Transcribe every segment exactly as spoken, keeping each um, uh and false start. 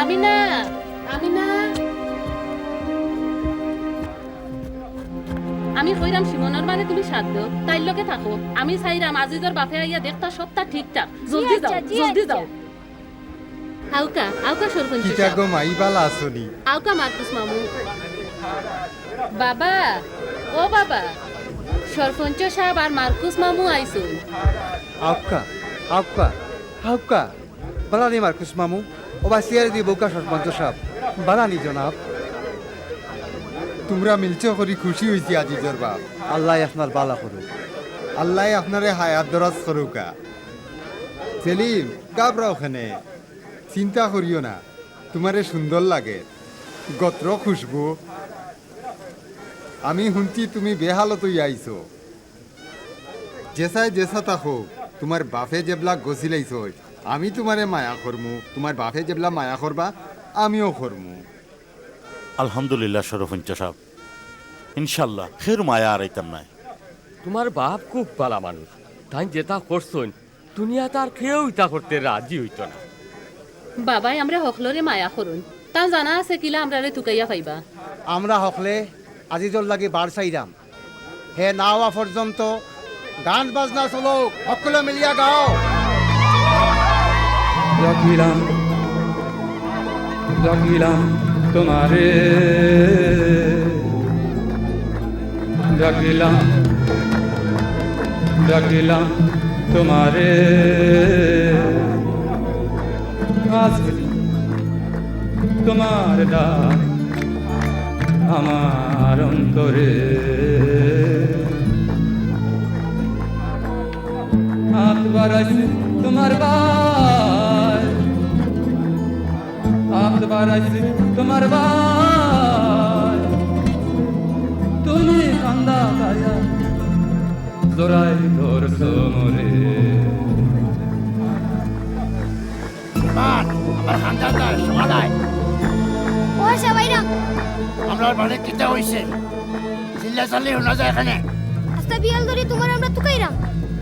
আমিনা, আমিনা। আমি কইরাম শিমনর মারে তুমি সাথ দেও, তাইর লগে থাকো। আমি চাইরাম আজিজর বাফে আইয়া দেখতা সবটা ঠিকঠাক। জলদি যাও, আচ্ছা, জি, জলদি আচ্ছা। যাও। আউক্কা, আউক্কা সরপঞ্চ কিতা সাব। গো মাই, বালা আছো নি? আউক্কা মার্কুস মামু। বাবা, ও বাবা, সরপঞ্চ সাব আর মার্কুস মামু আইছইন। আউক্কা, আউক্কা, আউক্কা। বালা নি মার্কুস মামু? ও বা চেয়ার দি বউক্কা সরপঞ্চ সাব। বালা নি জনাব? তুমরা মিলছো করি খুশি অইছি আজিজর বাফ। আল্লায় আপনার বালা করুক। আল্লায় আপনারে হায়াত দরাজ করুক্কা। সেলিম, ঘাবড়াও কেনে? চিন্তা করিও না, তুমারে সুন্দর লাগে। গোত্র খুশবু। আমি হুনছি তুমি বেহালত অইয়া আইছো। যেছায় যেছা থাকো, তুমার বাফে যেবলা গছিলাইছইন, আমি তুমারে মায়া করমু, তুমার বাফে যেবলা মায়া করবা, আমিও করমু। আলহামদুলিল্লাহ সরপঞ্চ সাব, ইনশাল্লাহ খেউর মায়া আরাইতাম নায়। তুমার বাফ খুব বালা মানুষ, তাইন যেতা করছইন, দুনিয়াত আর কেউ ইতা করতে রাজি অইতো না। বাবায় আমরা হকলরে মায়া করইন, তান জানা আছে কিলা আমরারে তুকাইয়া পাইবা। আমরা হকলে আজিজর লাগি বার চাইরাম। হে না আওয়া পর্যন্ত গান বাজনা চলউক, হকলে মিলিয়া গাও। ডাকিলাম, ডাকিলাম তোমারে, ডাকিলাম, ডাকিলাম তোমারে। আজ তোমার ডাক আমার অন্তরে। আত বাড়াইছে তোমার বায়, আত বাড়াইছে তোমার বায়। তুমি কান্দা গায়া জড়াই ধরছো মোরে। মান, আমার খান্দানদার, সমাধান। ও সবাইরা। আমরার বাড়ি কিতা অইছে? চিল্লা চাল্লি হুনা যায় কেনে? আস্তা বিয়াল ধরি তুমারে আমরা তুকাইরাম।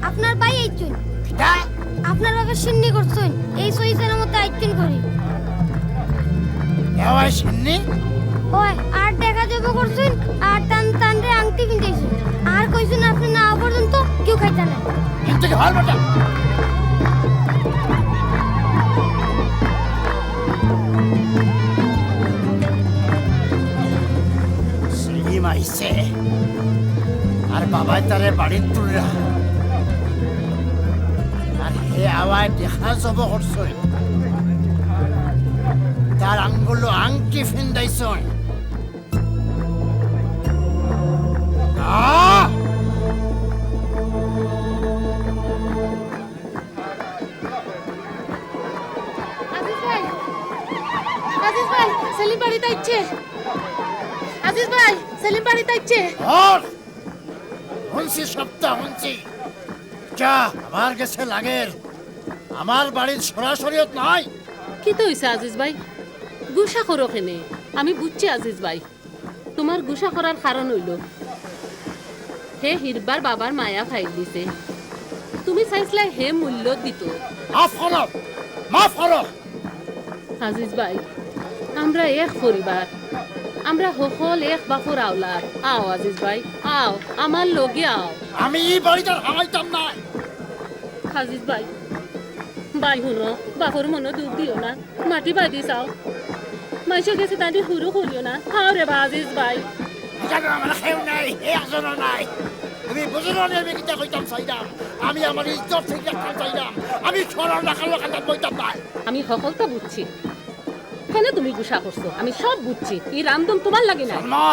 আপনার বাই আইছইন। কিতা? আপনার বাফে শিন্নি করছইন। এই সহি সালামতে আইছইন করি। এ অয় শিন্নি? অয়, আর দেখা যাইবো করছইন, আর তান, তানরে আংটি পিন্দাইছইন। আর কইছইন আপনে না আওয়া পর্যন্ত কেউ খাইতা নায়। কিন্তু কি হল বেটা? সেলিম আইছে, আর বাবায় তারে বাড়িত তুলরা, আর হে আওয়ায় দেখা জব করছইন, তার আঙ্গুলো আংটি ফিন্দাইছইন। আহ! আজিজ ভাই, আজিজ ভাই, সেলিম বাড়িত আইছে। আজিজ ভাই, সেলিম বাড়িত আইছে। ধর! হুনছি, সবটা হুনছি। যা, আমার গেছে লাগের। আমার বাড়িত সরাসরিয়ত নাই। কিতা অইছে আজিজ ভাই? গুসা করো কেনে? আমি বুঝছি আজিজ ভাই। তুমার গুসা করার কারণ অইলো, হে হিরবার বাবার মায়া ফাইল দিছে। তুমি চাইছলায় হে মূল্য দিতো। মাফ করো, মাফ করো। আজিজ ভাই, আমরা এক পরিবার, আমরা হকল এক বাফর আওলাদ। আও আজিজ ভাই, আও, আমার লগে আও। আমি ই বাড়িত আর হামাইতাম নায়। আজিজ ভাই, ভাই হুনো, বাফর মনো দুখ দিও না। মাটি বাদি চাও। মাইনষর গেছে তানরে হুরু করিও না। হাও রে বা আজিজ ভাই। বুঝার আমার কেউ নাই, হে একজনও নাই। তুমি বুঝো না নি আমি কিতা কইতাম চাইরাম? আমি আমার ইজ্জত ঠিক রাখতাম চাইরাম। আমি শরম রাখার লোক আনতাম বইতাম নায়। আমি হকলতা বুঝছি। কেনে তুমি গুসা করছো? আমি সব বুঝছি। ই রামদম তুমার লাগি নায়। সালমা,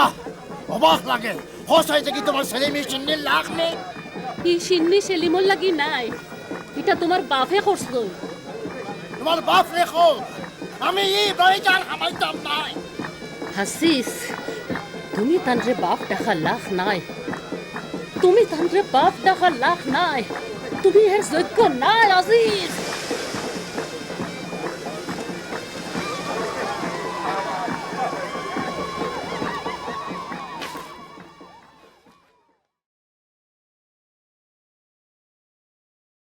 অবাক লাগে। হোসাই দেখি তুমার সেলিম ই শিন্নির লাখ নি? ই শিন্নি সেলিমর লাগি নায়, ইটা তুমার বাফে করছইন। তুমার বাফরে কও, আমি ই বাড়িত আর হামাইতাম নায়। আজিজ, তুমি তানরে বাফ ডাকার লাখ নায়। তুমি তানরে বাফ ডাকার লাখ নায়। তুমি এর যোগ্য নায়, আজিজ।